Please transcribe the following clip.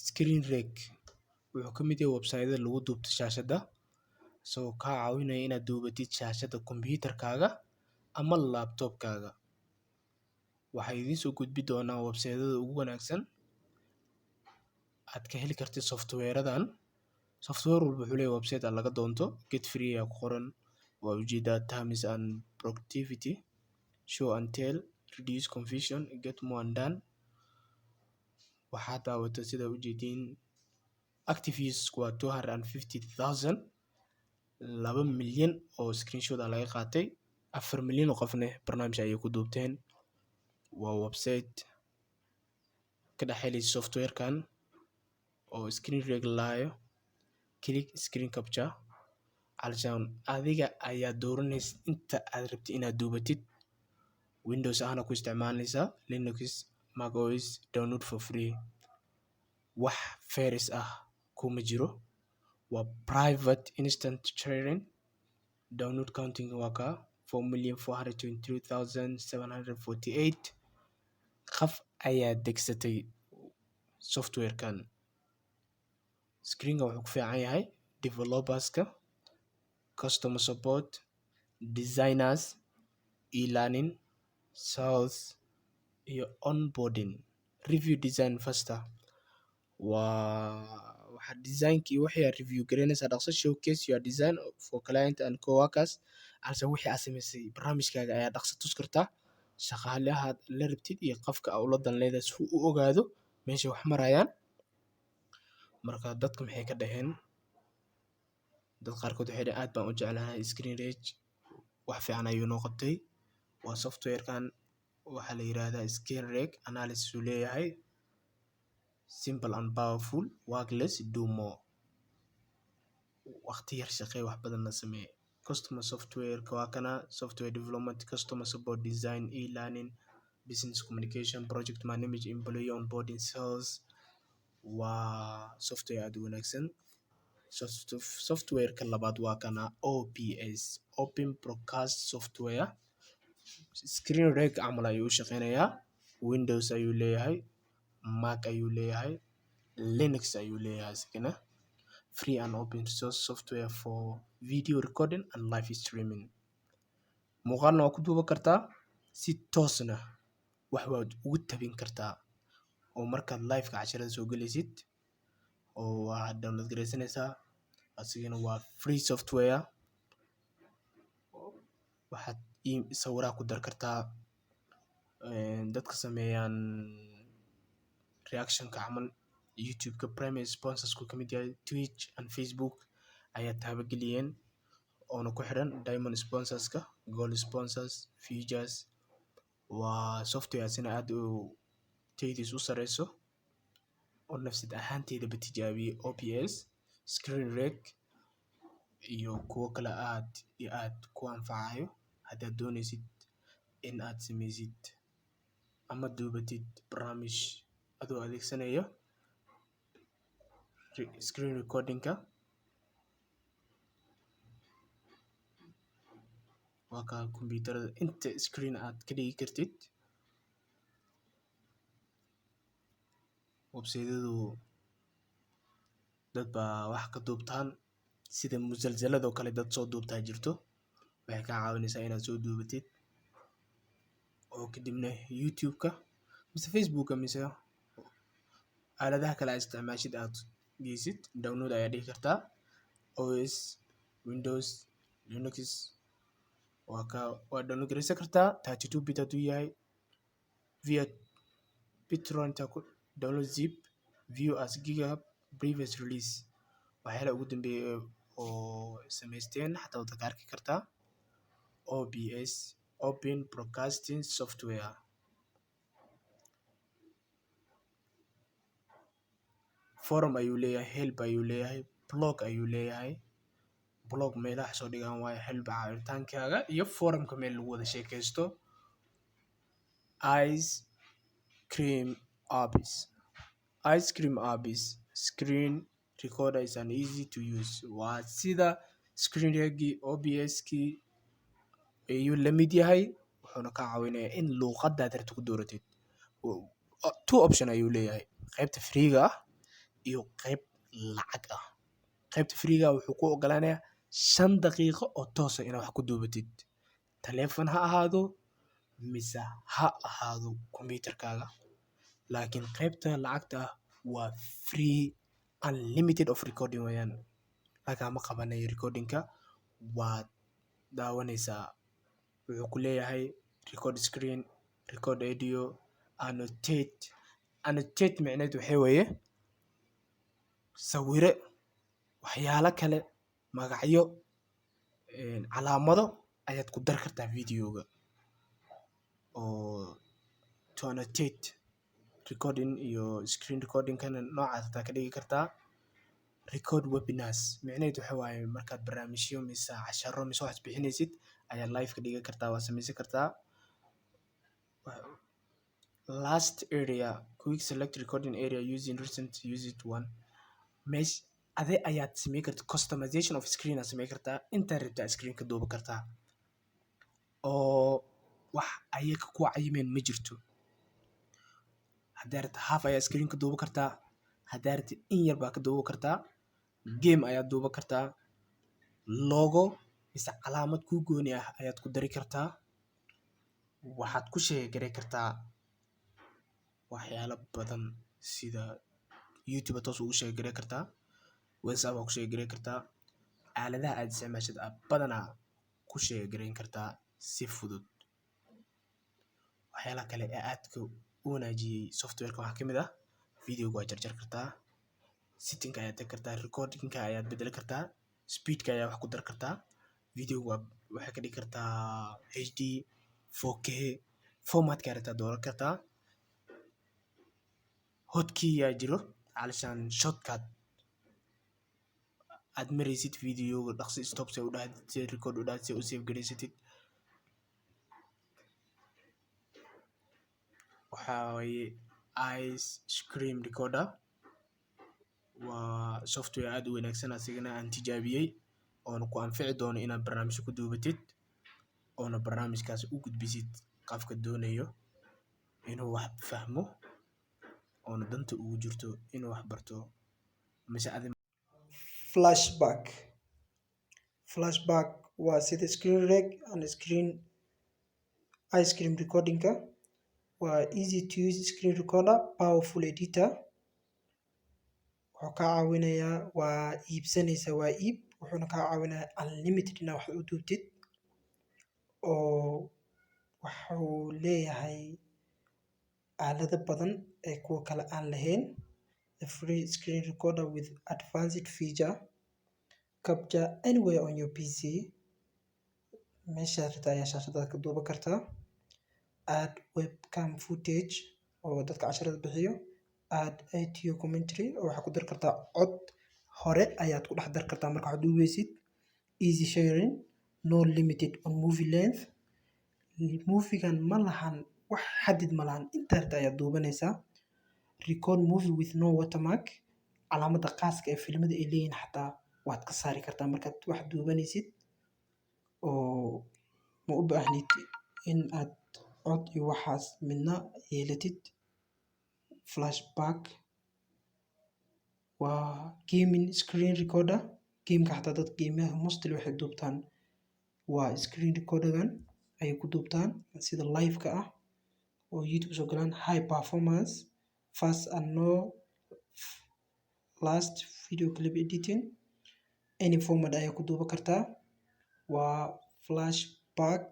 Screen Rec wuxuu ka mid yahay website-yada lagu duubto shaashadda, isagoo kaa caawinaya inaad duubatid shaashadda kombiyuutarkaaga ama laptop-kaaga. Waxaa idiin soo gudbi doonaa website-yada ugu wanaagsan aad ka heli kartid software-adan. Software walba wuxuu leeyahay website aad laga doonto. Get free ayaa ku qoran, waa ujeedaa: terms and productivity, show and tell, reduce confusion, get more and done. Waxaa daawata sida ujeediin active users waa 250,000, 2 milyan oo screenshot ah laga qaatay, 4 milyan oo qofne barnaamij ayay ku duubteen. Waa website ka dhex helaysa software-kan oo Screen Rec laayo. Click screen capture calshaan, adiga ayaa dooranaysa inta aad rabtid inaad duubatid. Windows ahna ku isticmaalaysaa, Linux, Mac OS. Download for free, wax feris ah kuma jiro, waa private, instant sharing. Download counting waa ka 4,423,748 qof ayaa degsatay software-kan. Screenka wuxuu ku fiican yahay developerska, customer support, designers, e-learning, sales iyo onboarding. Review design faster, waa waxaa designkii wixii aad review gareynaysaa dhaqso. Showcase your design for client and coworkers also, wixii aad samaysay barnaamijkaaga ayaa dhaqso tus kartaa shaqaalaha la rabtid iyo qofka aa ula dan leedahay, si uu u ogaado meesha wax marayaan. Marka dadka maxay ka dhaheen? Dad qaarkood waxay dhaheen: "Aad baan u jeclahay Screen Rec, wax fiican ayuu noo qabtay." Waa software-kan waxaa la yiraahdaa Screen Rec. Analysis uu leeyahay: simple and powerful, work less, do more, waqti yar shaqee, wax badanna samee. Customer software waa kana: software development, customer support, design, e-learning, business communication, project management, employee onboarding, sales. Waa software aad u wanaagsan. Software-ka labaad waa kana OBS, Open Broadcast Software. Screen Rec camal ayuu u shaqeynayaa. Windows ayuu leeyahay, Mac ayuu leeyahay, Linux ayuu leeyahay isagana. Free and open source software for video recording and live streaming. Muuqaalna waa ku duuban kartaa, si toosna wax waad ugu tabin kartaa oo markaad live-ka casharada soo gelaysid oo waxaad download garaysanaysaa. Asigana waa free software. Waxaad sawiraa ku dar kartaa, dadka sameeyaan reactionka camal. YouTube-ka primary sponsorsku ka mid yahay, Twitch and Facebook ayaa taabageliyeen oona ku xiran diamond sponsorska, gold sponsors features. Waa software asina aad u tayadiis u sareyso oo nafsad ahaanteydaba tijaabiyey. OBS, Screen Rec iyo kuwo kale aad iyo aad ku anfacayo haddaad dooneysid in aad sameysid ama duubatid barnaamij adoo adeegsanayo screen recording-ka. Waa kaa kombiyuutarada inta screen aad ka dhigi kartid. Website-yadu dad baa wax ka duubtaan, sida musalsaladoo kale dad soo duubtaa jirto. Waxay kaa caawinaysaa inaad soo duubatid oo kadibna YouTube-ka mise Facebook-ka mise aaladaha kale aad isticmaashid aad geysid. Download ayaa dhihi kartaa. OS, Windows, Linux, waa ka waa download garaysan kartaa. 32 bit hadduu yahay, via BitTorrent ku download, zip, view as GitHub previous release. Waxyaalaha ugu dambeeyay oo samaysteen xataa waad ka arki kartaa. OBS, Open Broadcasting Software. Forum ayuu leeyahay, help ayuu leeyahay, blog ayuu leeyahay. Blog meelaha soo dhigaan waayo help, caawitaankaaga, iyo forumka meel lagu wada sheekaysto. Ice Cream Apps. Ice Cream Apps screen recorder is an easy to use. Waa sida Screen Rec-gii, OBS-kii ayuu la mid yahay, wuxuuna kaa caawinayaa in luuqadaad rabto ku dooratid. Two option ayuu leeyahay: qaybta free-ga ah. iyo qayb lacag ah. Qaybta free-ga wuxuu ku ogolaanayaa 5 daqiiqo oo toosa inaad wax ku duubatid, taleefon ha ahaado mise ha ahaado computerkaaga. Laakiin qaybta lacagta ah waa free unlimited of recording weeyaan, lagama qabanayo recordingka. Waad daawanaysaa. Wuxuu ku leeyahay record screen, record audio, annotate. Annotate micneheedu waxay weeye sawire, waxyaalo kale, magacyo, calaamado ayaad ku dari kartaa videoga oo to annotate. Recording iyo screen recording kana noocaas hataa ka dhigi kartaa. Record webinars micnaheedu waxa waaye markaad barnaamijyo mise casharo mise waxaad bixinaysid ayaad live ka dhigi kartaa, waa samaysan kartaa. Last area, quick select recording area using recent used one. Meesh ade ayaad samayn karta customization of screen aad samayn kartaa, intaad rabtaa screen ka duubi kartaa oo wax ayaga ku cayimeen ma jirto. Haddaad rabto half ayaa screen ka duubi kartaa, haddaad rabtid in yar baa ka duubi kartaa, game ayaad duubi kartaa, logo mise calaamad kuu gooni ah ayaad ku dari kartaa, waxaad ku share gareyn kartaa waxyaalo badan sida YouTube aad toos ugu share gareyn kartaa, WhatsApp aad ku share gareyn kartaa, aaladaha aad isticmaashid aad badanaa ku share gareyn kartaa si fudud. Waxyaalaha kale ee aadka u wanaajiyey software-ka waxaa ka mid ah videoga waa jarjar kartaa, setting ayaad tagi kartaa, recording-ka ayaad bedeli kartaa, speed-ka ayaa wax ku dari kartaa, videoga waa waxay ka dhigi kartaa HD, 4K, format-ka rabtaa dooran kartaa. Hotkey yaa jiro, calashaan shortcut aad maraysid videoga dhaqsi, stop si u dhahdid, si record u dhahdid, si u save garaysatid. Waxaa waaye Ice Screen Recorder waa software aad u wanaagsan, asigana aan tijaabiyey oona ku anfici doono inaad barnaamijyo ku duubatid oona barnaamijkaas u gudbisid qofka doonayo inuu wax fahmo oona danta ugu jirto inuu wax barto mise adi. Flashback. Flashback waa sida screen rec and screen ice cream recording-ka. Waa easy to use screen recorder, powerful editor. Wuxuu kaa caawinayaa, waa iibsanaysaa, waa iib, wuxuuna kaa caawinayaa unlimited inaad wax u duubtid oo wuxuu leeyahay aalado badan ee kuwa kale aan lahayn. The free screen recorder with advanced feature, capture anywhere on your PC. Meeshaad rabto ayaa shaashadaada ka duuban kartaa. Add webcam footage oo dadka casharada bixiyo. Add audio commentary oo waxaad ku dari kartaa cod hore ayaad ku dhex dari kartaa marka wax duubeysid. Easy sharing, no limited on movie length. Movie-gan ma lahan wax xadid, ma lahan, inta rabto ayaad duubanaysaa. Record movie with no watermark. Calaamadda khaaska ee filimada ay leeyihiin xataa waad ka saari kartaa markaad wax duubanaysid oo ma u baahnid in aad cod iyo waxaas midna yeelatid. Flashback waa gaming screen recorder. Gameka xataa dadka gamemaha mostly waxay duubtaan waa screen recordergan ayay ku duubtaan sida live-ka ah oo YouTube soo galaan. High performance, fast and no last video clip editing. Any format ayaa ku duuban kartaa. Waa Flashback.